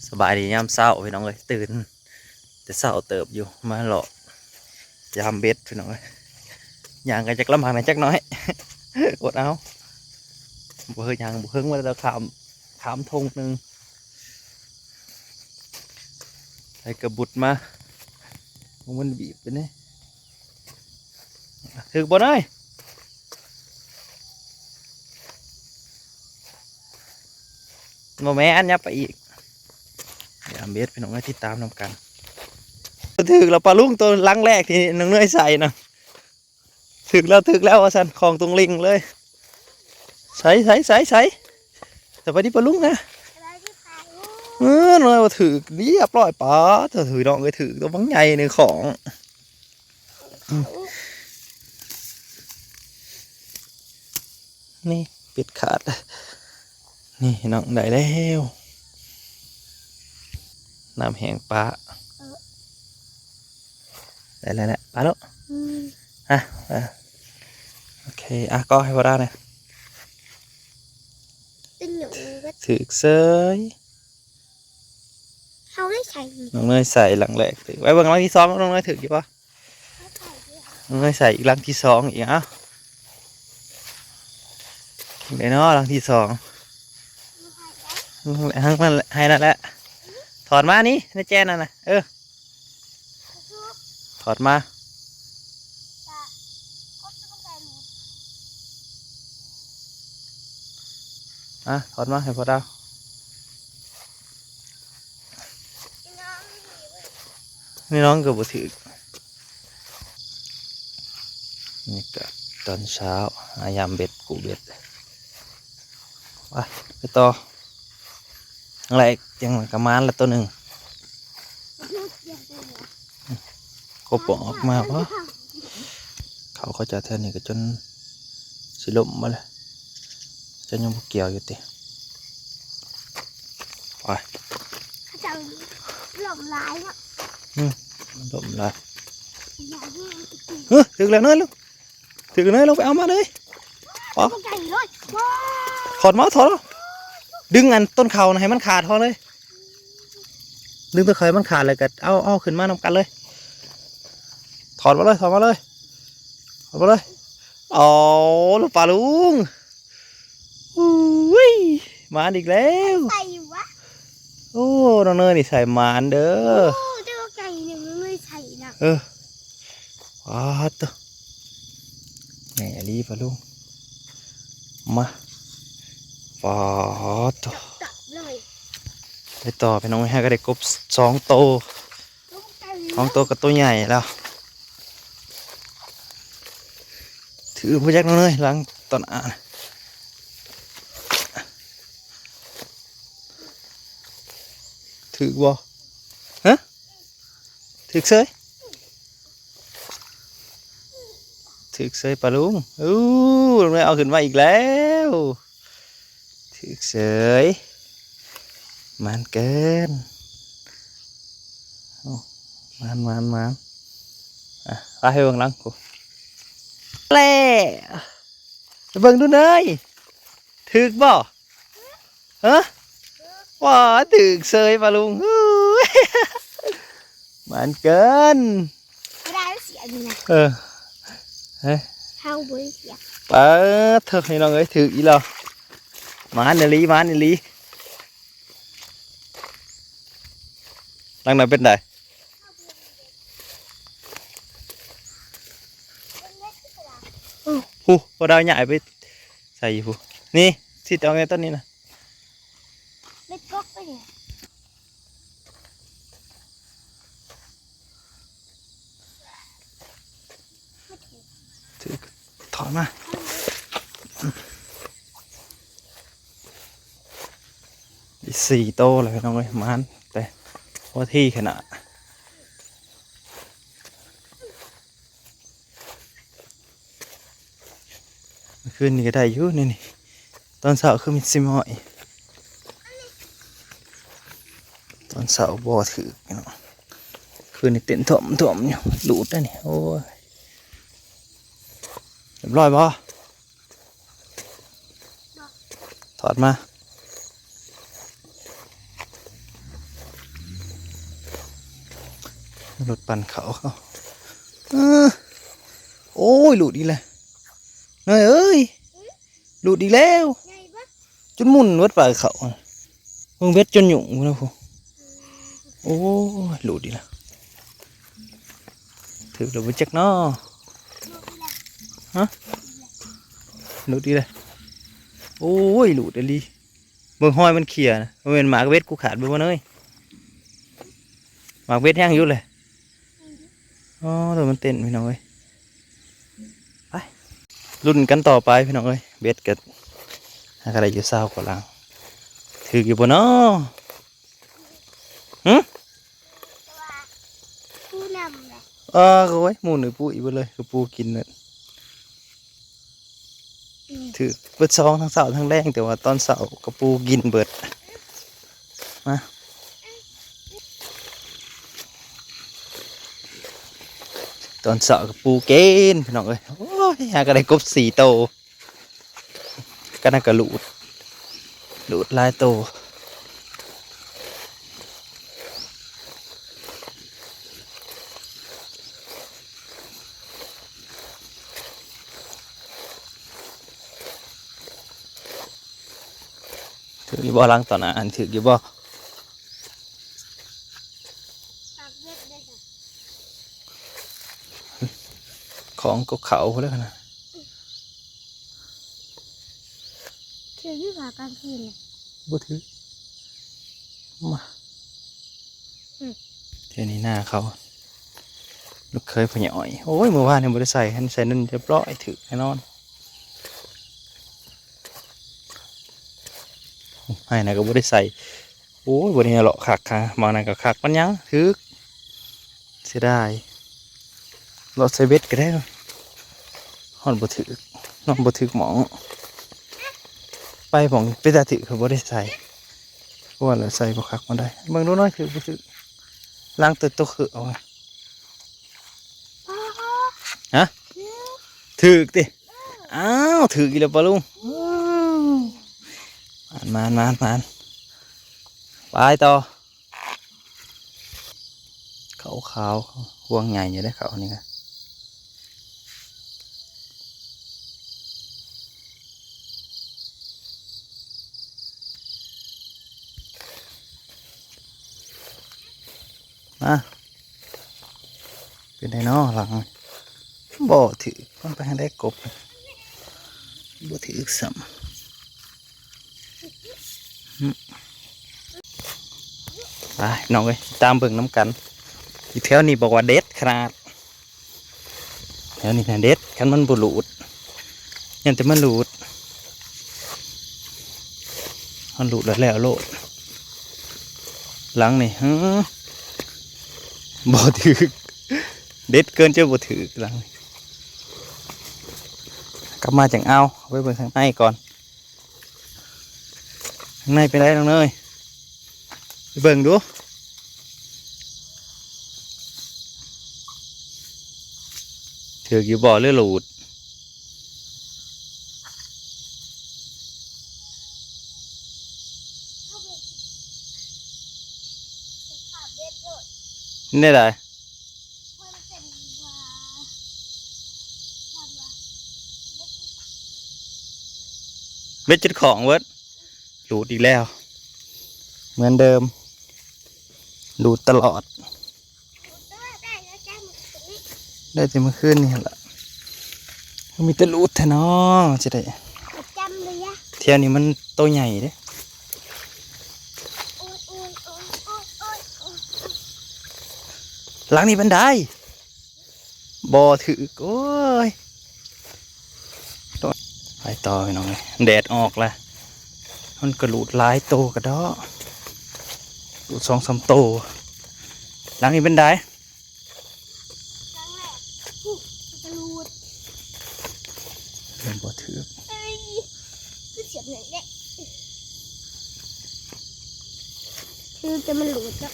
ສະບາຍດີຍາມເຊົ້າພີ່ນ້ອງເອີຍ ຕື່ນແຕ່ເຊົ້າເຕີບຢູ່ ມາເລາະຍາມເບັດພີ່ນ້ອງເອີຍ. ຍ່າງກັນຈັກລຳບາກແດ່ຈັກໜ້ອຍ ອົດເອົາ ບໍ່ເຮີຍຍ່າງບໍ່ເຮີຍ ວ່າແຕ່ຂ້າມ ຂ້າມທົ່ງໜຶ່ງ ໃສ່ກະບຸດມາ ມັນບີບໄປນີ້ ຖືກບໍ່ເນີຍ? ບໍ່ແມ່ນ ຫຍັບໄປອີກ ຍາມເບັດພີ່ນ້ອງເອີຍ ຕິດຕາມນຳກັນ. ຖືກແລ້ວປາລຸງ ໂຕຫຼັງແລກທີ່ນ້ອງເນີຍໃສ່ນະ ຖືກແລ້ວ ຖືກແລ້ວວ່າຊັ້ນ ຂອງຕຸງລິງເລີຍ. ໃສ່ ໃສ່ ໃສ່ ໃສ່ ສະບາຍດີປາລຸງນະ. ເອີ ນ້ອຍວ່າຖືກ ລຽບຮ້ອຍ ປາດ ຖືກນ້ອງເອີຍ ຖືກໂຕບັກໃຫຍ່ໜຶ່ງຂອງ ນີ້ເບັດຂາດ ນີ້ນ້ອງໄດ້ແລ້ວ ນ້ຳແຫ້ງປາ ເອີ ໄດ້ແລ້ວແຫຼະ ປາໂລດ ອືມ ຮະ ເອີ ໂອເຄ ອ່ະ ກໍໃຫ້ບໍ່ໄດ້ນະ ເປັນຫຍັງ ຖືກເສີຍ ເຮົາໄດ້ໃສ່ ນ້ອງເນີຍໃສ່ຫຼັງແລກ ຖືກ ໄວ້ເບິ່ງຫຼັງທີສອງ ນ້ອງເນີຍຖືກຢູ່ບໍ່? ເອີ ໃສ່ອີກຫຼັງທີສອງອີກ ເອົ້າ ໄດ້ເນາະ ຫຼັງທີສອງ ໃຫ້ນັ້ນແຫຼະ ໃຫ້ນັ້ນແຫຼະ ຖອດມານີ້ ໃນແຈນັ້ນນະ ເອີ ຖອດມາ ອະ ຖອດມາໃຫ້ພໍ່ດາວ. ນີ້ນ້ອງກໍບໍ່ຖືກ ນີ້ກໍຕອນເຊົ້າ ອາ ຍາມເບັດ ກູ້ເບັດ ໄປ ໄປຕໍ່ ແລກຈັ່ງກະມານລະໂຕໜຶ່ງ ກົບບໍ່ອອກມາບໍ່? ເຂົາ ເຂົາເຈົ້າແຖວນີ້ກໍຈົນຊິລົ້ມໝົດແລ້ວ ເຈົ້າຍັງບໍ່ກ່ຽວຢູ່ຕິ? ໄປ ເຂົາເຈົ້າລົ້ມຫຼາຍເນາະ ອືມ ລົ້ມຫຼາຍ ເຮີ້ຍ ຖືກແລ້ວເນີຍ ຖືກແລ້ວເນີຍ ລົງໄປເອົາມາເລີຍ ປາ ໃຫຍ່ເລີຍ ຖອດມາ ຖອດມາ ດຶງອັນຕົ້ນເຂົ້ານະໃຫ້ມັນຂາດ ຖອດເລີຍ ດຶງຕະໄຄມັນຂາດ ແລ້ວກໍເອົາ ເອົາຂຶ້ນມານຳກັນເລີຍ ຖອດມາເລີຍ ຖອດມາເລີຍ ຖອດມາເລີຍ ເອົາ ປາລຸງ ໂອ້ຍ ມາອີກແລ້ວ ໃສ່ຢູ່ວະ ໂອ້ ນ້ອງເນີຍນີ້ໃສ່ໝານເດີ ໂອ້ ເຈົ້າໃສ່ໜຶ່ງເລີຍໃສ່ນະ ເອີ ປາດໂທ້ ແມ່ອີ່ຫຼີປາລຸງ ມາ ປາດໂທ້ ຈັບເລີຍ ໄປຕໍ່ພີ່ນ້ອງເອີຍ ຫາກໍໄດ້ກົບສອງໂຕ ສອງໂຕກໍໂຕໃຫຍ່ແລ້ວ ຖືກບໍ່ຈັກນ້ອງເນີຍ ຫຼັງຕອນອ່ານ ຖືກບໍ່? ຮະ? ຖືກເສີຍ ຖືກເສີຍປາລຸງ ໂອ້ ລຸງໄດ້ເອົາຂຶ້ນມາອີກແລ້ວ ຖືກເສີຍ ໝານເກີນ ໂອ້ ໝານ ໝານ ໝານ ອ່ະ ພາໃຫ້ເບິ່ງຫຼັງພຸ້ນ ແລ້ວ ໄປເບິ່ງດູເນີຍ ຖືກບໍ່? ຮະ ວ້າ ຖືກເສີຍປາລຸງ ຫື ໝານເກີນ ບໍ່ໄດ້ເສຍນີ້ນະ ເອີ ເຮີ້ຍ ເຮົາບໍ່ໄດ້ເສຍ ປາດເທີ ພີ່ນ້ອງເອີຍ ຖືກອີ່ຫຼີ ໝານອີ່ຫຼີ ໝານອີ່ຫຼີ ຫຼັງນັ້ນເປັນໃດ? ຜູ້ ບໍ່ໄດ້ຍ້າຍໄປໃສ່ຢູ່ຜູ້ ນີ້ ຊິດອອກໃນຕົ້ນນີ້ນະ ເມັດກົກໄປນີ້ ຖືກ ຖອດມາ ໄດ້ສີ່ໂຕແລ້ວພີ່ນ້ອງເອີຍ ໝານແຕ່ຫົວທີຂະໜາດ ມື້ຄືນນີ້ກໍໄດ້ຢູ່ນີ້ ນີ້ ຕອນເຊົ້າຄືມີຊິມອຍ ຕອນເຊົ້າບໍ່ຖືກເນາະ ຄືນນີ້ເຕັ້ນຖ້ອມໆຢູ່ ຫຼູດໄດ໋ນີ້ ໂອ້ຍ ຮຽບຮ້ອຍບໍ່? ຖອດມາ ລົດປັ່ນເຂົ້າເຂົາ ເອີ ໂອ້ຍ ຫຼຸດອີກແລ້ວ ເນີຍເອີຍ ຫຼຸດອີກແລ້ວ ໃຫຍ່ປະ ຈົນໝຸ່ນເບິດປາກເຂົ້າ ເບິ່ງເບັດຈົນຫຍຸ້ງພຸ້ນນະ ໂອ້ຍ ຫຼຸດອີກແລ້ວ ຖືກແລ້ວບໍ່ຈັກເນາະ ຮະ ຫຼຸດອີກແລ້ວ ໂອ້ຍ ຫຼຸດອີ່ຫຼີ. ເບິ່ງຮອຍມັນເຂ້ຍນະ ບໍ່ແມ່ນໝາກເບັດກູຂາດເບິ່ງບໍ່ເນີຍ ໝາກເບັດຍັງຢູ່ເລີຍ ອໍ ໂຕມັນເຕັ້ນພີ່ນ້ອງເອີຍ ໄປລຸ້ນກັນຕໍ່ໄປພີ່ນ້ອງເອີຍ ເບັດກໍຫາກໍໄດ້ຢູ່ຊາວກວ່າຫຼັງ ຖືກຢູ່ບໍ່ນໍ ຫຶ ແຕ່ວ່າປູນຳແຫຼະ ເອີ ໂອ້ຍ ໝູ່ໜຸ່ຍປຸ້ຍເບິດເລີຍ ກະປູກິນເບິດ ອືມ ຖືກເບິດສອງ ທັງເຊົ້າທັງແລງ ແຕ່ວ່າຕອນເຊົ້າກະປູກິນເບິດ ມາ ຕອນເຊົ້າກະປູກິນ ພີ່ນ້ອງເອີຍ ໂອ້ຍ ຫາກໍໄດ້ກົບສີ່ໂຕ ກັນນັ້ນກະຫຼູດ ຫຼູດຫຼາຍໂຕ ຖືກຢູ່ບໍ່ຫຼັງຕອນນັ້ນ ອັນຖືກຢູ່ບໍ່? ຂອງກໍເຂົາພຸ້ນແຫຼະນະ ຖືກຢູ່ຂາກາງຄືນນີ້ ບໍ່ຖືກ ມາ ອືມ ເທື່ອນີ້ໜ້າເຂົາ ລູກເຂີຍພໍ່ໃຫຍ່ອ້ອຍ ໂອ້ຍ ມື້ວານນີ້ບໍ່ໄດ້ໃສ່ ຄັນໃສ່ນັ້ນຮຽບຮ້ອຍ ຖືກແນ່ນອນ ໃຫ້ນະກໍບໍ່ໄດ້ໃສ່ ໂອ້ຍ ບໍ່ໄດ້ເລາະຄັກ ບາງນັ້ນກໍຄັກປານຫຍັງ ຖືກ ເສຍດາຍ ເລາະໃສ່ເບັດກໍໄດ້ ຮອດບໍ່ຖືກ ຮອດບໍ່ຖືກໝ່ອງ ໄປໝ່ອງເປັນຕາຖືກກໍບໍ່ໄດ້ໃສ່ ເພາະວ່າລະໃສ່ບໍ່ຄັກປານໃດ ເບິ່ງດູໜ້ອຍ ຖືກບໍ່ຖືກ ລ້າງແຕ່ໂຕເຄີອອກ ຮະ ຖືກຕິ ອ້າວ ຖືກອີກແລ້ວປ້າລຸງ ມານໆໆໆ ໄປຕໍ່ ຂາວໆ ຮວງໃຫຍ່ຢູ່ເດ້ ເຂົານີ້ກະ ມາ ເປັນໄດເນາະຫຼັງ ບໍ່ຖືກ ມັນໄປທາງໃດກົບ ບໍ່ຖືກຊ້ຳ ອືມ ໄປນ້ອງເອີຍ ຕາມເບິ່ງນຳກັນ ຢູ່ແຖວນີ້ບອກວ່າເດັດຂະໜາດ. ແຖວນີ້ນະເດັດ ຄັນມັນບໍ່ຫຼູດ ຢ້ານແຕ່ມັນຫຼູດ ມັນຫຼູດແລ້ວ ແລ້ວໂລດ ຫຼັງນີ້ ຫື ບໍ່ຖືກ ເດັດເກີນຈະບໍ່ຖືກ ຫຼັງນີ້ ກັບມາຈັ່ງເອົາ ເອົາໄປເບິ່ງທາງໃນກ່ອນ. ຂ້າງໃນເປັນໃດນ້ອງເນີຍ ໄປເບິ່ງດູ ຖືກຢູ່ບໍ່ ຫຼືຫຼູດ ແນວໃດ? ເບັດຈົນຂອງເບິດ ຫຼູດອີກແລ້ວ ເໝືອນເດີມ ຫຼູດຕະຫຼອດ ໄດ້ແຕ່ມື້ຄືນນີ້ຫັ້ນລະ ມີແຕ່ຫຼູດແທ້ເນາະ ຈະໄດ້ ປະຈຳເລີຍ ແຖວນີ້ມັນໂຕໃຫຍ່ເດ້ ໂອ້ຍ ໂອ້ຍ ໂອ້ຍ ໂອ້ຍ ໂອ້ຍ ໂອ້ຍ ຫຼັງນີ້ເປັນໃດ? ບໍ່ຖືກ ໂອ້ຍ ໄປຕໍ່ພີ່ນ້ອງເອີຍ ແດດອອກລະ ມັນກະຫຼູດຫຼາຍໂຕກະເດາະ ຫຼູດສອງສາມໂຕ ຫຼັງນີ້ເປັນໃດ? ຫຼັງແລກ ກະຫຼູດ ມັນບໍ່ຖືກ ເອີຍ ຄືສຽບນັ້ນແຫຼະ ຄືແຕ່ມັນຫຼູດເນາະ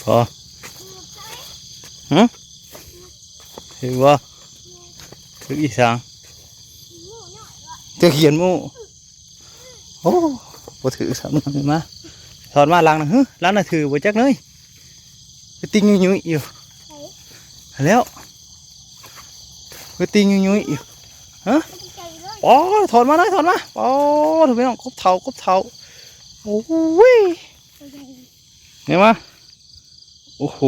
ພໍ ຫື ຖືກບໍ່? ຖືກອີ່ສັງ? ຖືກຂຽນໝູ່. ໂອ້ ບໍ່ຖືກຊ້ຳນຳ. ມາ ຖອນມາຫຼັງນະ. ຫຶ ຫຼັງນະຖືກບໍ່ຈັກເລີຍ. ຄືຕິງຍຸຍໆຢູ່. ຫັ້ນແຫຼ້ວ ຄືຕິງຍຸຍໆຢູ່. ຮະ ອໍ ຖອນມາເລີຍ ຖອນມາ. ອໍ ທຸກພີ່ນ້ອງ ກົບເຖົ້າ ກົບເຖົ້າ. ໂອ້ຍ ເຫັນບໍ່? ໂອ້ໂຫ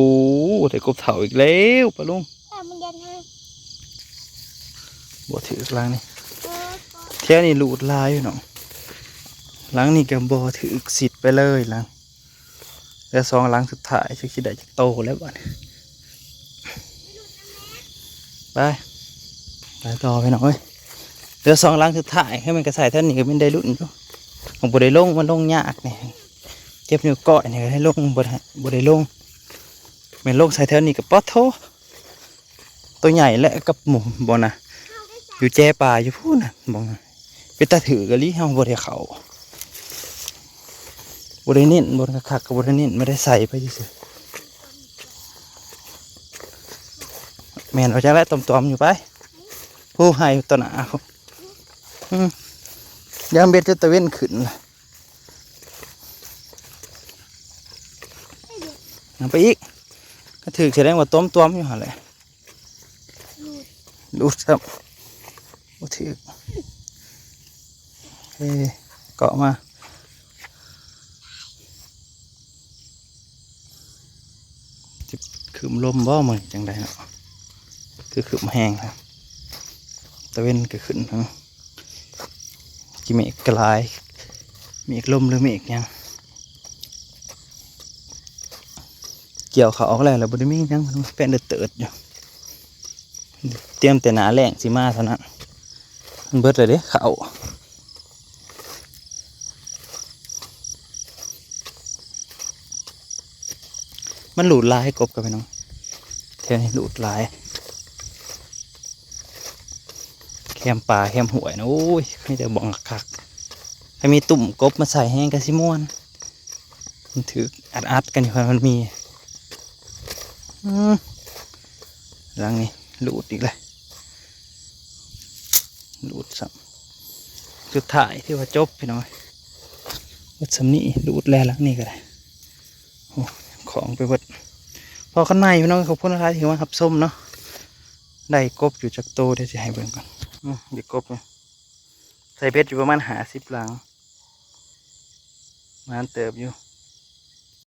ໄດ້ກົບເຖົ້າອີກແລ້ວປ້າລຸງ. ເອີ ມັນເຢັນແຮງ. ບໍ່ຖືກຫຼັງນີ້. ເອີ ແຖວນີ້ຫຼູດຫຼາຍພີ່ນ້ອງ. ຫຼັງນີ້ກໍບໍ່ຖືກ ຊິດໄປເລີຍຫຼັງ. ເຫຼືອສອງຫຼັງສຸດທ້າຍ ຈັກຊິໄດ້ຈັກໂຕແລ້ວບັດນີ້. ໄປ ໄປຕໍ່ພີ່ນ້ອງເອີຍ. ເຫຼືອສອງຫຼັງສຸດທ້າຍ ໃຫ້ມັນກະໃສ່ເທົ່ານີ້ກໍແມ່ນໄດ້ລຸ້ນຢູ່. ບໍ່ໄດ້ລົງ ມັນລົງຍາກນີ້. ເຈັບນິ້ວກ້ອຍນີ້ກໍໃຫ້ລົງ ບໍ່ໄດ້ ບໍ່ໄດ້ລົງ. ແມ່ນລົງໃສ່ແຖວນີ້ກໍປາດໂທ້ ໂຕໃຫຍ່ແຫຼະກັບໝູ່ບ່ອນນະ. ຢູ່ແຈປ່າຢູ່ພຸ້ນນະ ບ່ອນນະ. ເປັນຕາຖືກອີ່ຫຼີ ເຮົາບໍ່ໄດ້ເຂົ້າ ບໍ່ໄດ້ເນັ້ນ ບ່ອນຄັກໆກໍບໍ່ໄດ້ເນັ້ນ ບໍ່ໄດ້ໃສ່ໄປຊື່ໆ. ແມ່ນວ່າຈັ່ງໃດ ຕ້ອມໆຢູ່ໄປ. ຜູ້ໃຫ້ຕໍ່ໜ້າ ອືມ ຢາມເບັດຈົນຕາເວັນຂຶ້ນ. ເອົາໄປອີກ ກໍຖືກ ສະແດງວ່າຕ້ອມໆຢູ່ຫັ້ນແຫຼະ. ຫຼຸດຊ້ຳ ບໍ່ຖືກ. ເອີ ເກາະມາ. ຊິຄຶ້ມລົມບໍ່ມື້ນີ້ ຈັ່ງໃດເນາະ? ຄືຄຶ້ມແຮງແທ້. ຕາເວັນກໍຂຶ້ນ ກິເມກກໍຫຼາຍ ເມກລົມຫຼືເມກຫຍັງ. ກ່ຽວເຂົ້າອອກແລ້ວ ແລ້ວບໍ່ໄດ້ມີຫຍັງ ແປ້ນເຕີດໆຢູ່. ຕຽມແຕ່ໜ້າແລ້ງຊິມາເທົ່ານັ້ນ. ມັນເບິດແລ້ວເດ້ເຂົ້າ. ມັນຫຼູດຫຼາຍ ກົບກັບພີ່ນ້ອງ ແຖວນີ້ຫຼູດຫຼາຍ. ແຄມປ່າແຄມຫ້ວຍນະ ໂອ້ຍ ມີແຕ່ບ່ອນຄັກໆ. ຖ້າມີຕຸ້ມກົບມາໃສ່ແຮງກໍຊິມ່ວນ. ມັນຖືກອັດໆກັນຢູ່ ຄັນມັນມີ. ອືມ ຫຼັງນີ້ຫຼູດອີກແລ້ວ ຫຼູດຊ້ຳ. ສຸດທ້າຍຖືວ່າຈົບພີ່ນ້ອງ ເບິດສ່ຳນີ້. ຫຼູດແລ້ວຫຼັງນີ້ກໍໄດ້. ໂອ້ ຂອງໄປເບິດ. ພໍກັນໃໝ່ພີ່ນ້ອງ ຂອບຄຸນຫຼາຍທີ່ມາຮັບຊົມເນາະ. ໄດ້ກົບຢູ່ຈັກໂຕ ດຽວຊິໃຫ້ເບິ່ງກ່ອນ. ອືມ ໄດ້ກົບ ໃສ່ເບັດຢູ່ປະມານຫ້າສິບຫຼັງ ໝານເຕີບຢູ່.